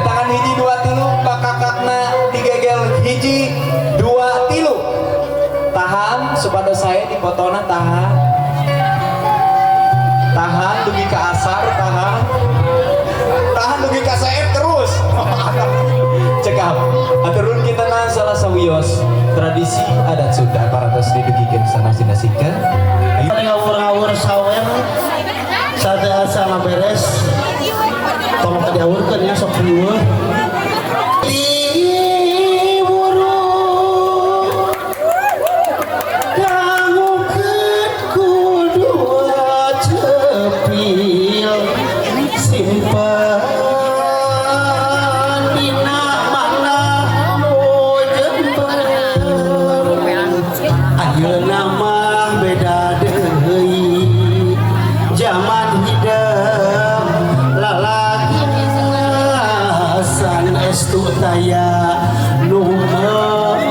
Tangan hiji dua tilu, bakakakna digegel hiji dua tilu. Tahan supados saya dipotona, tahan. Tahan dugi ka asar, tahan. Tahan dugi ka saeb terus. Cekap. Aturun kita na salah sawios tradisi adat Sunda parantos didugikeun sana sinasikeun. Ngawur-ngawur sawer sate asal beres, tolong tadi awurkeun ya, sok riweuh. Iwuru dangukeun ku dua cepil, simpen dina mana nu jember. Ayeuna mah beda deui zaman, hidup lalagasan estu taya nu meurdi.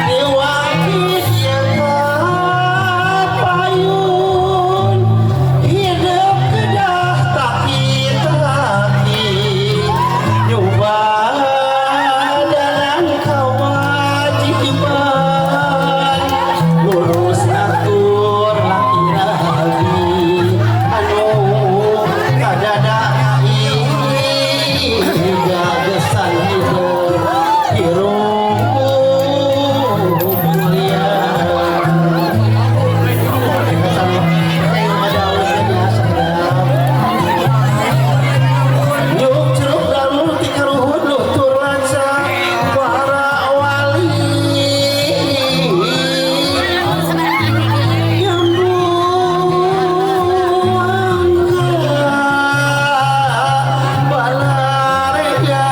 Diwakil payun hidup kedah taki-taki nyubadaran kewajiban ngurus atur laki rabi anu kadada gagasan hidup hirup mulia. Nyuk curug dalur ti karuhun nutur lanca para wali nyambung balareya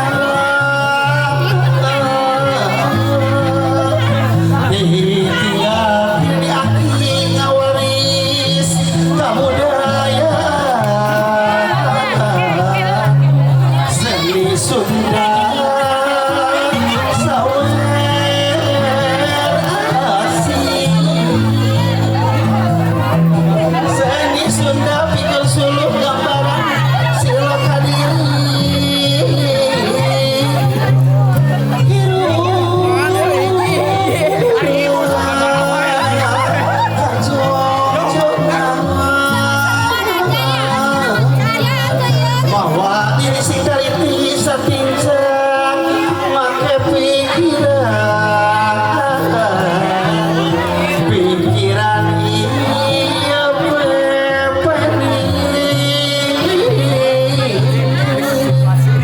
tinggal di aki ngawaris kabudayaan seni Sunda sawer asih. Seni Sunda pikeun suluh gambaran sila kadiri hirup mawa diri sing taliti satincang make pikiran pikiran iya pepeni.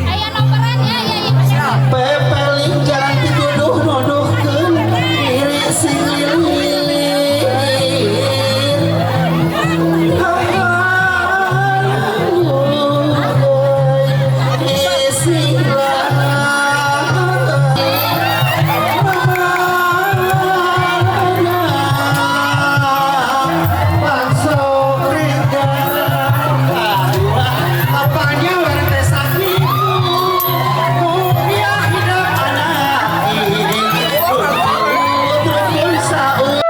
Aya noperan ya, ya, ya. Pepeling jalan pituduh nuduhkeun diri sing lilir. Apanya orang teh sakit mulia hidup anak rukun saur.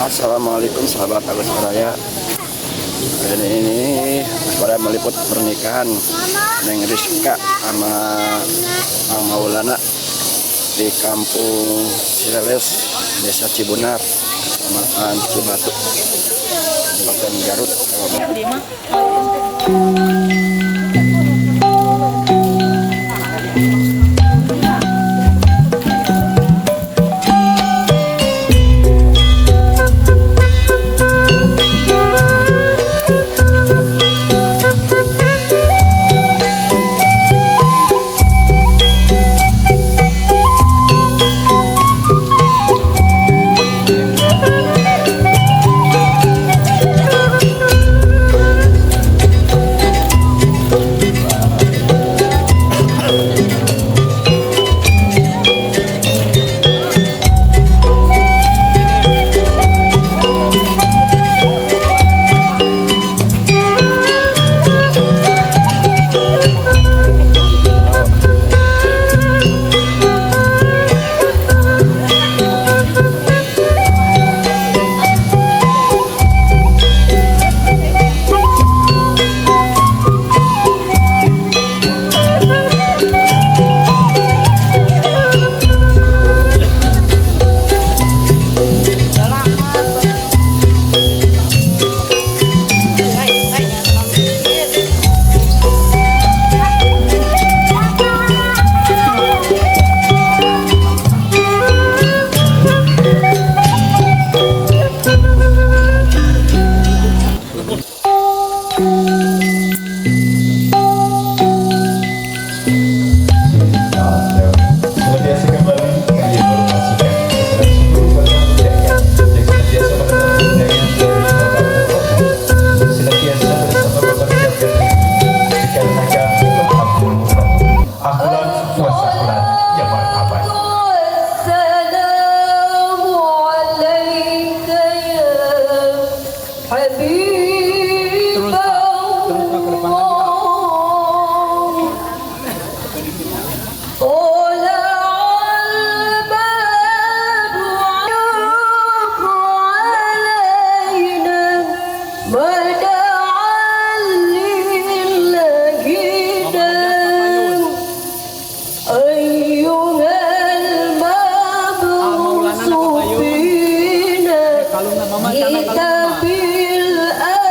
Assalamualaikum sahabat Agus Baraya. Hari ini Agus Baraya meliput pernikahan Neng Rizka sama Kang Maulana di Kampung Cileles, Desa Cibunar, Kecamatan Cibatu, Kabupaten Garut, Jawa Barat. Senantiasa kembali kami informasikan kepada seluruh warga undangan yang senantiasa mendapat undangan dari Bapak Bupati, senantiasa bersama Bapak Jabat dikarenakan Abdul Bupati. Ahlan wa sahlan ya marhaban. السلام عليك يا حبيب الله طلع البدر علينا ما دعا لله دام أيها المبعوث فينا جئت بالأمر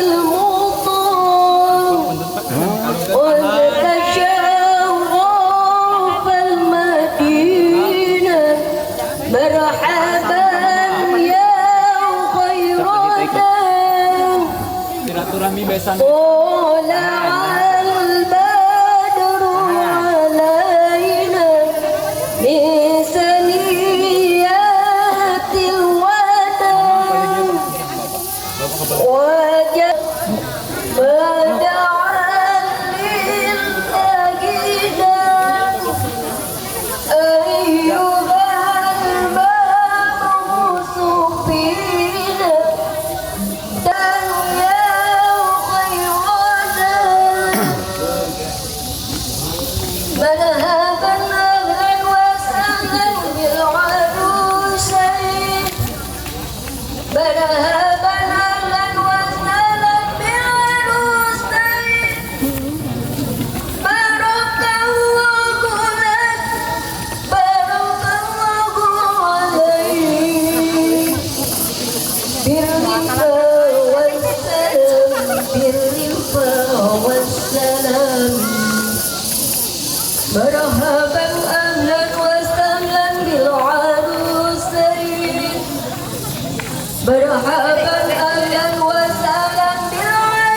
المطاع وتشرف المدينة مرحبا يا خير دار طلع البدر علينا من ثنيات الوداع وجب ما دعا لله داع أيها المبعوث فينا يا خير دار مرحبا أهلا وسهلا بالعروسين مرحبا أهلا وسهلا بالعروسين بارك الله لك بارك الله عليك بالرفا والسلام بالرفا والسلام مرحبا أهلا وسهلا بالعروسين مرحبا أهلا وسهلا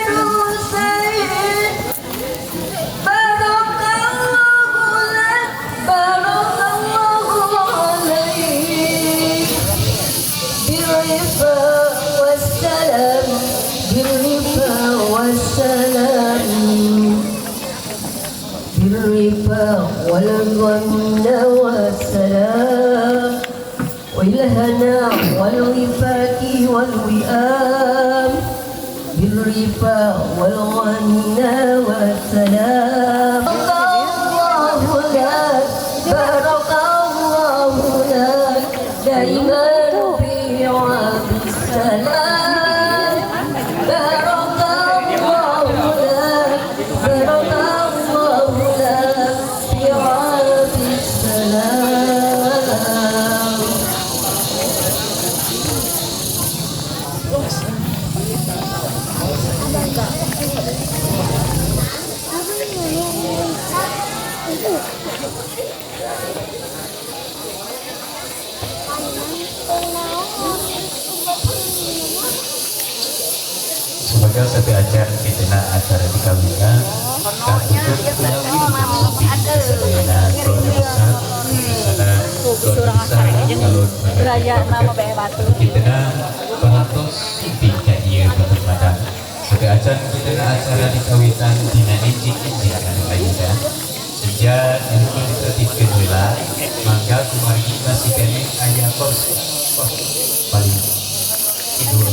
بالعروسين بارك الله لك بارك الله عليك بالرفا والسلام بالرفا والسلام بالرفا والغنى والسلام والهنا والوفاق والوئام بالرفا والغنى والسلام الله لك بارك الله لك دائما في عبد السلام بارك الله لك بارك الله لك في عبد السلام. Mangga sateuacan kitena acara dikawitan katutup melalui wilujeng sumping kasadayana keluarga besar, sana keluarga besar calon pengantin kitena parantos sumping ka ieu Batur Madang. Sateuacan kitena acara dikawitan dina enjing-enjing anu ayeuna. Sehingga nyuhunkeun ditertibkeun heula, mangga kumargi masih keneh aya pos pos paling kidul.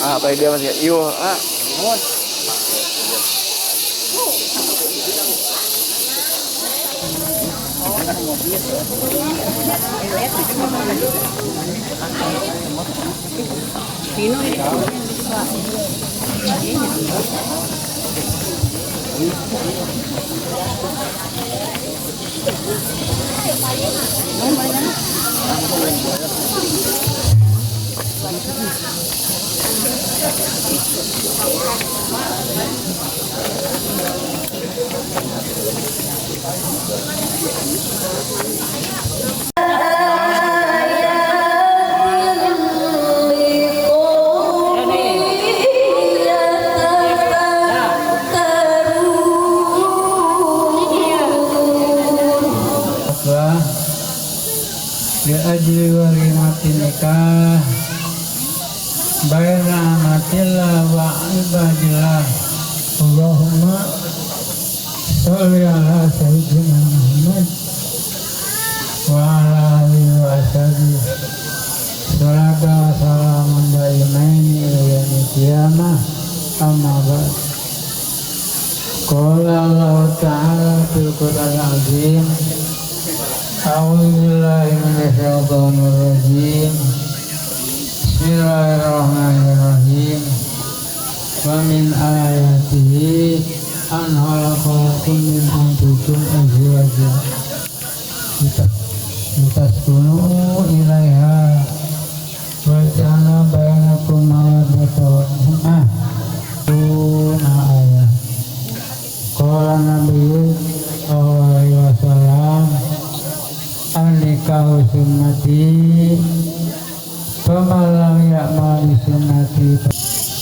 Ah, apa dia masih? Iyo, ah. Liajli walimati nikah baina amatillah wa ibadillah. Allahumma sholli ala sayyidina Muhammad wa ala alihi wa ashabihi salatu wa salamun daimaini ila yaumil qiyamah. Amma ba'd. Qala Allah ta'ala fil Qur'anil azim. A'udzu billahi minasyaitonir rajim. Bismillahirrahmanirrahim. Wa min ayatihi an khalaqakum min anfusikum azwaja litaskunu ilaiha wa ja'ala bainakum mawaddatan wa rahmah. Ayat. Qala Nabiyyu sallallahu alaihi wasallam, an-nikahu sunnati faman lam ya'mal bi sunnati.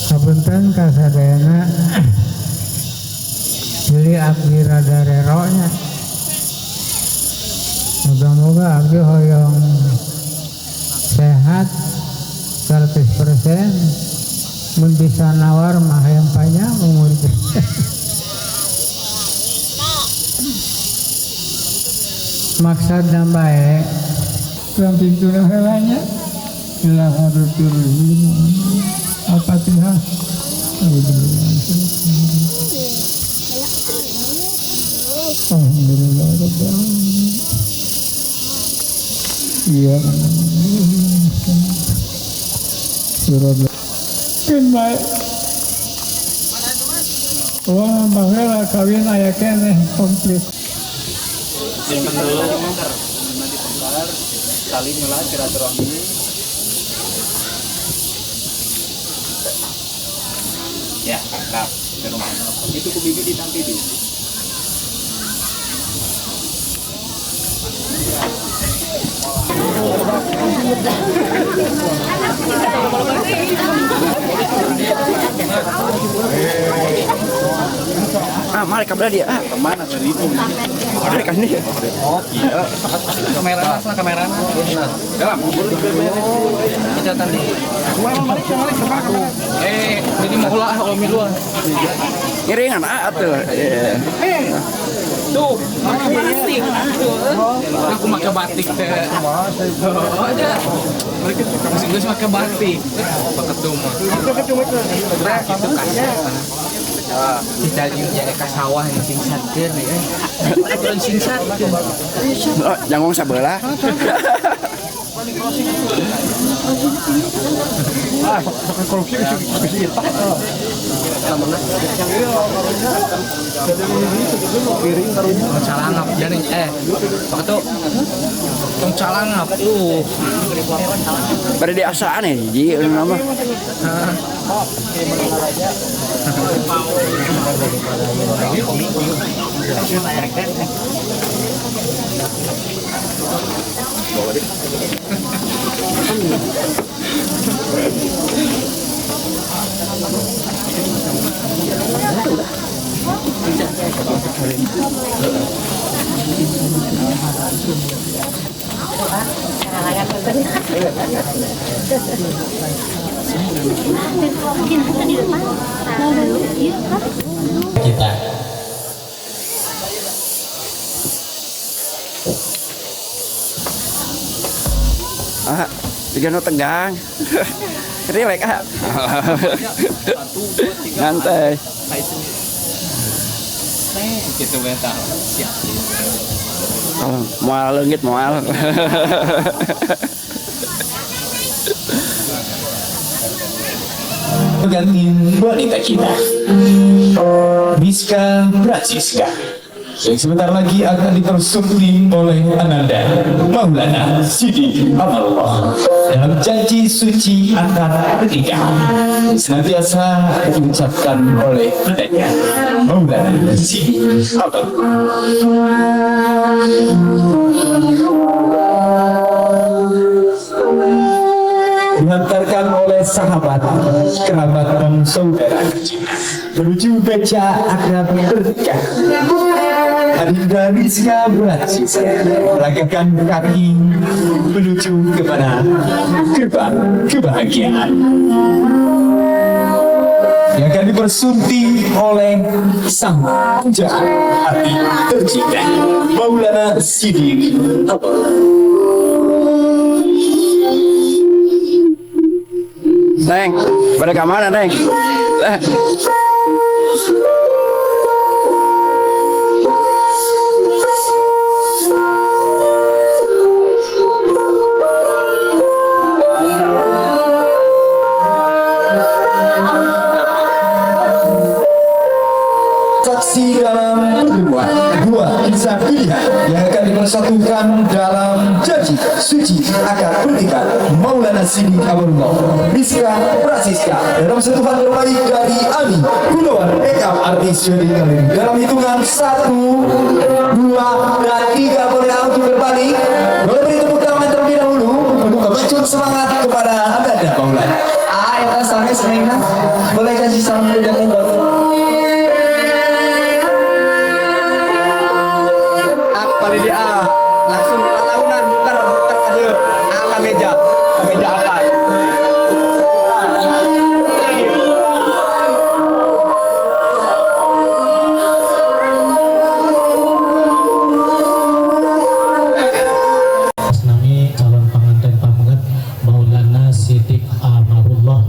Kapunten kasadayana pilih abdi rada reronya. Moga-moga abdi hoyong sehat 100%, mun bisa nawar mah yang panjang umur. Maksudna bae kurang pintu helanya ila hadratir Al-Fatihah. Alhamdulillah rabbil alamin. Iya surat kin bae. Wah, baheula kawin aya keneh komplit. Simpen dulu, nanti dibongkar, saling lah silaturahmi. Ya, lengkap di rumah. Itu ku bibi ditampi di. Ah, mari kabar dia. Ah, kemana tadi itu? Mereka ini. Oh, iya. Kamera, sana kamera. Dalam. Catatan di. Balik, balik, balik. Ini mau ulah kalau milu. Ngiringan ah atuh. Tuh, pakai batik. Aku pakai batik teh. Oh, aja. Mereka geus pakai batik. Pakai mah. Nah, gitu kan. Kita jadi ka sawah yang singsatkeun ya. Turun singsatkeun. Oh, janggung sabelah. Ah, korupsi bisa Calangap jaring waktu tong calangap Bari di asaan ya hiji nama. Kita ah, tiga no tegang. Relax ah. Santai. Gitu beta. Siap. Moal leungit moal. Pengantin wanita kita, Rizka Fransiska, yang sebentar lagi akan dipersunting oleh Ananda Maulana Sidi Amallah dalam janji suci akad pernikahan senantiasa diucapkan oleh ananda Maulana Sidi Amallah. Dihantarkan oleh sahabat, kerabat dan saudara menuju beca akad pernikahan. Adinda Rizka Fransiska melangkahkan kaki menuju kepada gerbang kebahagiaan yang akan dipersunting oleh sang pujaan hati tercinta Maulana Sidik Amallah. Neng, pada ke mana, Neng? Saksi dalam pertemuan dua kisah pilihan yang akan dipersatukan dalam janji suci akad pernikahan Maulana Sidi Amallah Rizka Fransiska dalam sentuhan terbaik dari Ami Gunawan Makeup Artis Wedding Gallery. Dalam hitungan 1, 2, dan 3 boleh untuk berbalik. Boleh beri tepuk tangan terlebih dahulu untuk memicu semangat kepada Ananda Maulana. Ah, ya sampai senengna. Boleh kasih salam dulu dan apa di A langsung launan muter muter aja A ke meja apa. Nami calon pengantin pameget Maulana Sidik Amarullah,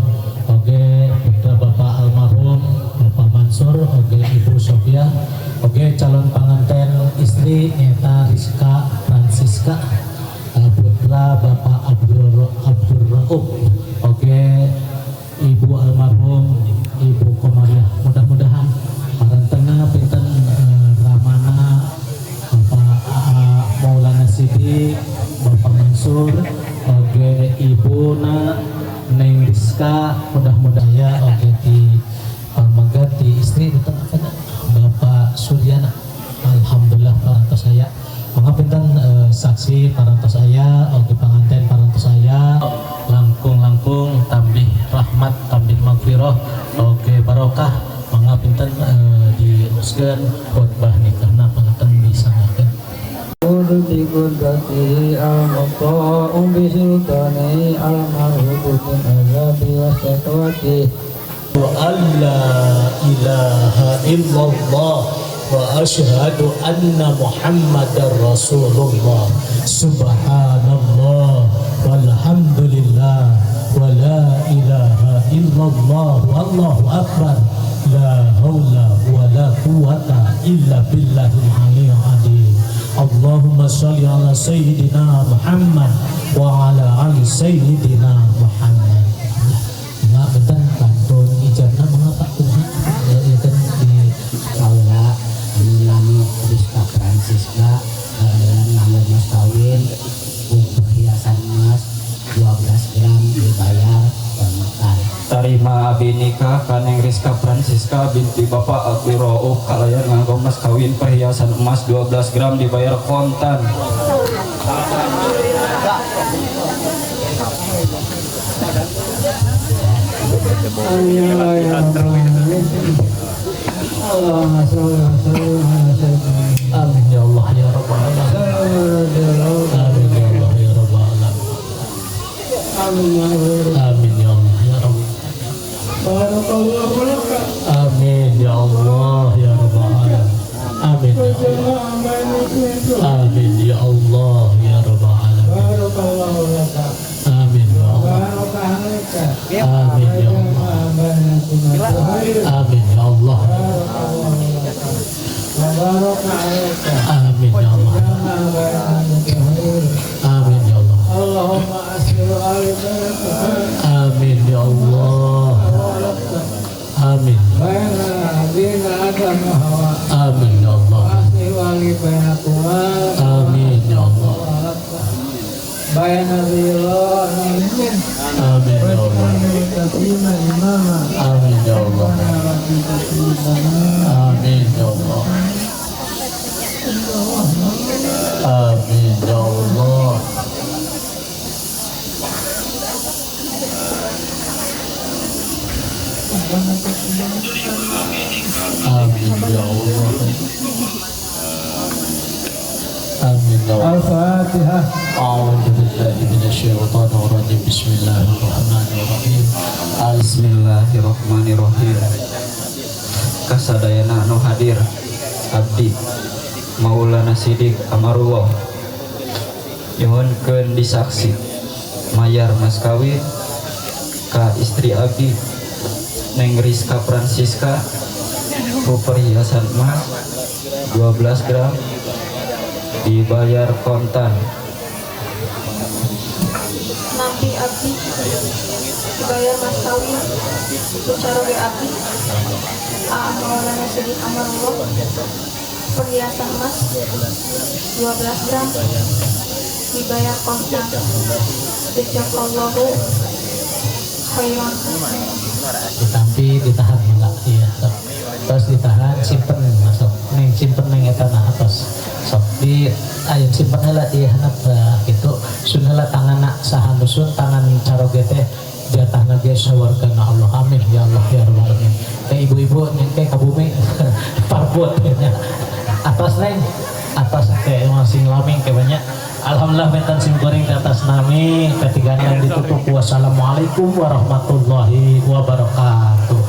oke putra Bapak almarhum Bapak Mansur, oke Ibu Sofia, oke calon pengantin istri Neta Rizka Fransiska, putra Bapak Abdul Raub, oke Ibu almarhum Ibu Komariah. Mudah-mudahan parentena pinten Ramana Bapak Maulana Sidik, Bapak Mansur, oke Ibu na Neng Rizka, mudah-mudahan ya oke di pameget di istri pinten apa Bapak Suryana. Alhamdulillah parantos saya. Mangga pinten saksi parantos saya, oke panganten parantos saya, langkung-langkung tambih rahmat, tambih magfirah, oke barokah. Mangga pinten diteruskeun khotbah nikahna panganten disanggakeun. Bi qudratihi al-mutta'u bi sultanihi al-marhubu min azabi wa syaqawati. Wa alla ilaha illallah wa asyhadu anna Muhammadar Rasulullah. Subhanallah walhamdulillah wa la ilaha illallah wallahu akbar la haula wa la quwata illa billahil aliyyil azim. Allahumma shalli ala sayyidina Muhammad wa ala ali Sayyidina Muhammad. Nah, benten pantun ijabna mangga Pak kumaha? Ieu kan di Kaula anu Rizka Francisca nganggo mas kawin perhiasan emas 12 gram dibayar kontan. Tarima abi nikah ka Neng Rizka Francisca binti Bapak Abdi Rauf kalayan nganggo mas kawin perhiasan emas 12 gram dibayar kontan. Amin ya Allah ya Rabbal alamin. Amin ya Allah ya Rabbal alamin. Amin ya Allah ya Rabb. Amin ya Allah ya Rabbal alamin. Amin ya Allah. Amin ya Allah ya Rabbal alamin. Amin ya Allah. Amin ya Allah. Amin ya Allah. Amin ya Allah. Amin ya Allah. Amin ya Allah. Amin. Amin ya Allah. Amin ya Allah. Amin ya Allah. Amin ya Allah. Amin ya Allah. Amin ya Allah. Amin ya Allah. Amin ya Allah. Al-Fatihah. A'udzu billahi minasyaitonir rajim. Bismillahirrahmanirrahim. Bismillahirrahmanirrahim. Kasadayana anu hadir abdi Maulana Sidik Amarullah nyuhunkeun disaksi mayar mas kawin ka istri abdi Neng Rizka Francisca ku perhiasan emas 12 gram dibayar kontan. Nampi abdi dibayar mas kawin secara abdi A Maulana Sidik Amarullah perhiasan emas 12 gram dibayar kontan. Jazakallahu khairan. Ditampi ditahan enggak iya terus ditahan simpen masuk neng simpen neng eta nah atas sok di ayo simpen heula di handap gitu sun heula tanganna saha nusun tangan caroge teh jatahna ge sawargana Allah. Amin ya Allah ya Rabbal alamin. Teh ibu-ibu nyengke ka bumi parbot nya atas neng atas teh masing laming ke banyak. Alhamdulillah benten sim goreng di atas nami ketiganya ditutup. Wassalamualaikum warahmatullahi wabarakatuh.